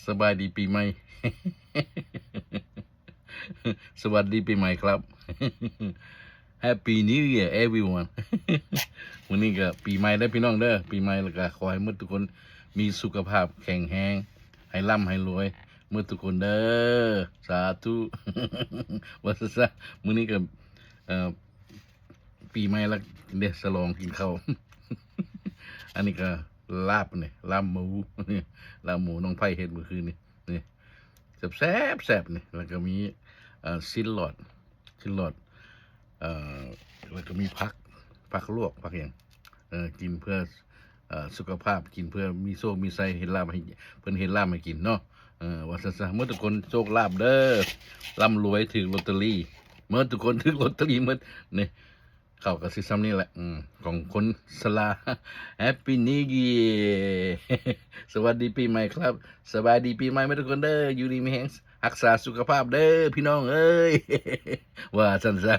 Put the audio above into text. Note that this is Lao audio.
ສະບາຍດີປີໃໝ່ ສະຫວັດດີປີໃໝ່ຄັບ Happy New Year everyone ມື້ນີ້ກໍປີໃໝ່ເດີພີ່ນ້ອງເດີ ປີໃໝ່ ແລ້ວກໍຂໍໃຫ້ໝົດທຸກຄົນມີສຸຂະພາບແຂງແຮງ ໃຫ້ລ່ຳໃຫ້ລວຍໝົດທຸກຄົນເດີ ສາທຸ ວ່າຊັ້ນຊະ ມື້ນີ້ກໍ ເອີ ປີໃໝ່ລະເດ້ ສະຫຼອງກິນເຂົ້າ ອັນນີ້ກໍລາບນີ້ ລາບໝູ ລາບໝູນ້ອງໄພເຮັດມື້ຄືນນີ້ ນີ້ ແຊບໆ ແຊບນີ້ ແລ້ວກໍມີ ເອີ ຊີ້ນຫຼອດ ຊີ້ນຫຼອດ ເອີ ແລ້ວກໍມີຜັກ ຜັກລວກ ຜັກຫຍັງ ເອີ ກິນເພື່ອ ເອີ ສຸຂະພາບ ກິນເພື່ອມີໂຊກມີໄຊ ເຮັດລາບໃຫ້ ເພິ່ນເຮັດລາບໃຫ້ກິນເນາະ ເອີ ວ່າຊັ້ນຊະ ເໝິດທຸກຄົນໂຊກລາບເດີ ລ່ຳລວຍ ຖືກລອດເຕີຣີ ເໝິດທຸກຄົນຖືກລອດເຕີຣີເໝິດ ນີ້ ເຂົາກໍຊິຊ່ຳນີ້ແຫຼະ ອືມ ຂອງຄົນຊະລາ Happy New Year ສະຫວັດດີປີໃໝ່ຄັບ ສະບາຍດີປີໃໝ່ເໝິດທຸກຄົນເດີ ຢູ່ດີມີແຮງ ຮັກສາສຸຂະພາບເດີພີ່ນ້ອງເອີຍ ວ່າຊັ້ນຊະ